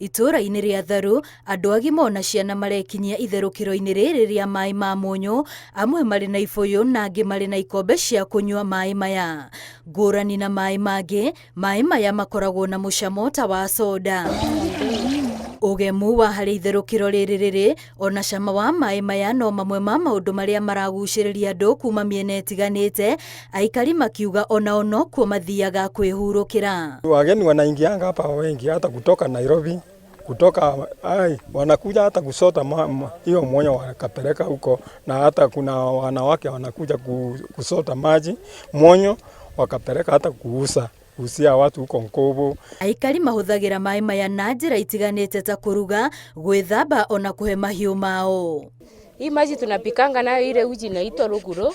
Itũũra-inĩ rĩa Tharu, andũ agima ona ciana marekinyia itherũkĩro-inĩ rĩrĩ rĩa maĩ ma mũnyũ, amwe marĩ na ibũyũ na angĩ marĩ na ikombe cia kũnyua maĩ maya. Ngũrani na maĩ mangĩ, maĩ maya makoragwo na mũcamo ta wa soda. Ũgemu wa harĩa itherũkĩro rĩrĩ rĩrĩ ona cama wa maĩ maya no mamwe ma maũndũ marĩa maragucĩrĩria andũ kuma mĩena ĩtiganĩte, aikari makiuga onao nokuo mathiaga kwĩhurũkĩra. Wageni wanaingianga hapa wengi, hata kutoka Nairobi, kutoka ai, wanakuja hata kusota hiyo mwonyo wakapeleka huko, na hata kuna wanawake wanakuja kusota maji mwonyo wakapeleka hata kuuza kuuzia watu huko Nkubu. Aikari mahũthagĩra maĩ maya na njĩra itiganĩte ta kũruga, gwĩthamba ona kũhe mahiũ mao. Hii maji tunapikanga nayo ile uji inaitwa ruguro,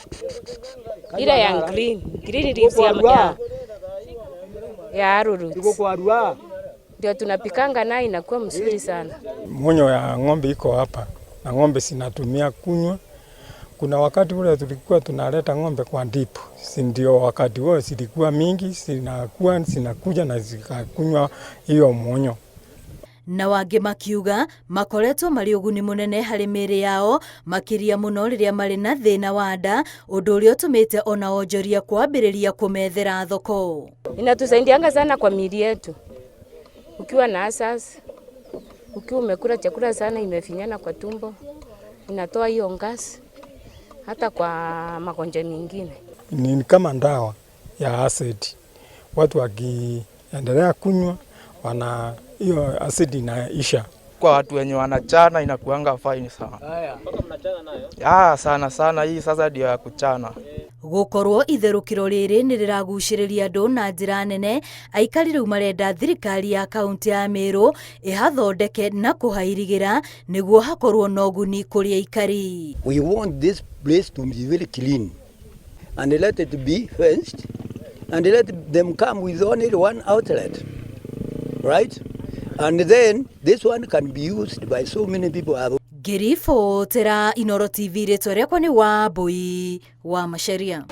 ile ya green, green leaves ya arrowroot. Ndio tunapikanga nayo, inakuwa mzuri sana. Mwonyo ya ng'ombe iko hapa na ng'ombe zinatumia kunywa. Kuna wakati ule tulikuwa tunaleta ng'ombe kwa dip, si ndio? Wakati huo zilikuwa mingi, zinakuwa zinakuja na zikakunywa hiyo mwonyo. Na wangĩ makiuga makoretwo marĩ ũguni mũnene harĩ mĩĩrĩ yao, makĩria mũno rĩrĩa marĩ na thĩna wa nda, ũndũ ũrĩa ũtũmĩte ona onjoria kwambĩrĩria kũmethera thoko. Inatusaidianga sana kwa miili yetu. Ukiwa na asas, ukiwa umekula chakula sana imefinyana kwa tumbo, inatoa hiyo gas, hata kwa magonjwa mengine. Ni kama dawa ya acid. Watu wakiendelea kunywa wana hiyo acid inaisha. Kwa watu wenye wanachana inakuanga fine sana. Ah, sana sana, hii sasa ndio ya kuchana. Gũkorwo itherũkĩro rĩrĩ nĩ rĩragucĩrĩria andũ na njĩra nene, aikari rĩu marenda thirikari ya kaunti ya Meru ĩhathondeke na kũhairigĩra nĩguo hakorwo na ũguni kũrĩ aikari. We want this place to be very clean and let it be fenced and let them come with only one outlet, right? And then this one can be used by so many people. Ngĩribotera Inooro TV, rĩtwa rĩakwa nĩ Wambui wa Macharia.